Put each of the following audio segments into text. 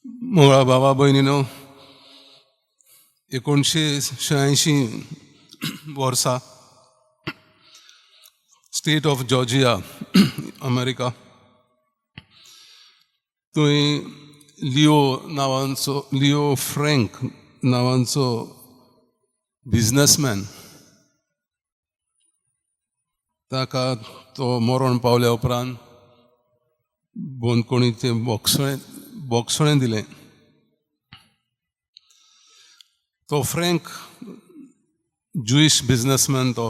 मोगळा बाबा भयणीनो, 1986 वर्सा state of Georgia, America, थंय लिओ नांवांचो, लिओ फ्रँक नांवांचो बिजनसमॅन, ताका तो मरण पावल्या उपरांत बंदखणीचें बोगसणें दिलें. तो फ्रँक ज्युईश बिजनसमॅन, तो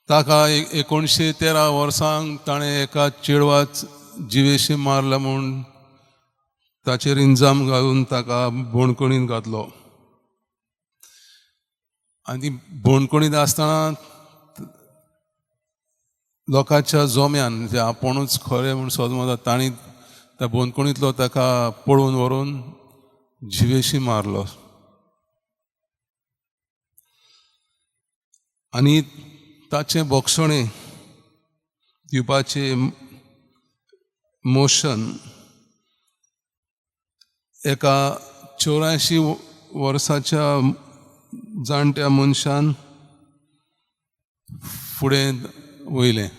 ताका 1913 वर्सांक ताणें एका चेडवाच जिवेशी मारला म्हूण ताचेर इल्जाम घालून ताका बंदखणींत घातलो. आनी बंदखणींत आसतना लोकांच्या जोम्यान, जे आपुणूच खरें म्हूण सोदता, तांणी त्या बंदखणींतलो ताका पळोवन व्हरून जिवेशी मारलो. आनी ताचें बोगसणें दिवपाचें मोशन एका 84 वर्साच्या जाणट्या मनशान फुडें वयलें.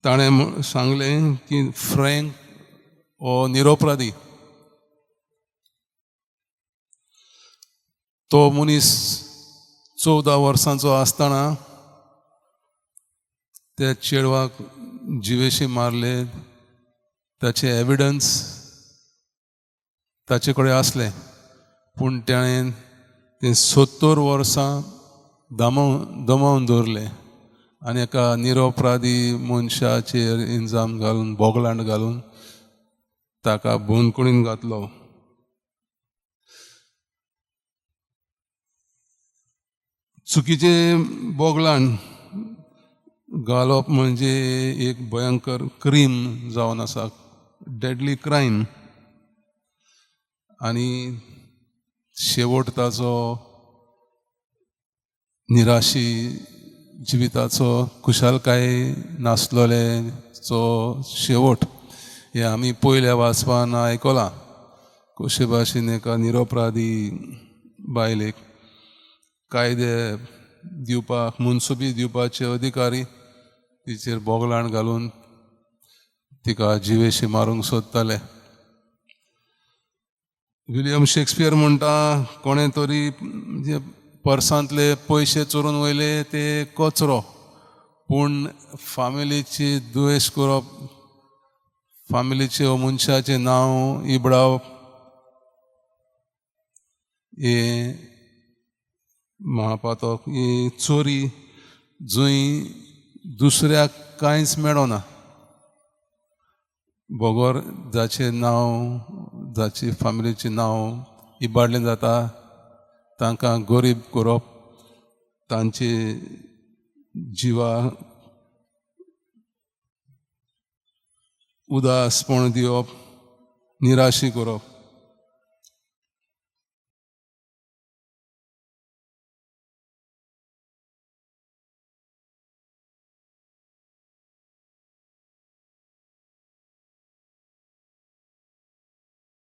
ताणें सांगलें की फ्रँक हो निरोपराधी, तो मनीस 14 वर्सांचो आसतना त्या चेडवाक जिवेशी मारले, ताचे एविडन्स ताचे कडेन आसलें, पूण ताणें तें 70 वर्सां दमावन दवरलें आनी एका निरोपराधी मनशाचेर इल्जाम घालून, बोगलांड घालून ताका बंदखणींत घातलो. चुकीचें बोगलांड घालप म्हणजे एक भयंकर क्रीम जावन आसा, डेडली क्रायम, आनी शेवट ताचो निराशी जिविताचो, खुशालकाय नासलेलेचो शेवट हें आमी पयल्या वाचपान आयकलां. कशे भाशेन एका निरोपराधी बायलेक कायदे दिवपाक, मुन्सुबी दिवपाचे अधिकारी तिचेर बोगलांड घालून तिका जिवेशी मारूंक सोदताले. विलियम शेक्सपियर म्हणटा, कोणें तरी पर्सांतले पयशे चोरून वयले ते कचरो, पूण फामिलीची दुवेश करप, फामिलीचे मनशाचें नांव इबडावप हें महापातक, ही चोरी जंय दुसऱ्याक कांयच मेळना बगर जाचें नांव, जाची फामिलीचें नांव इबाडलें जाता, तांकां गरीब करप, तांचे जिवा उदासपण दिवप, निराशी करप.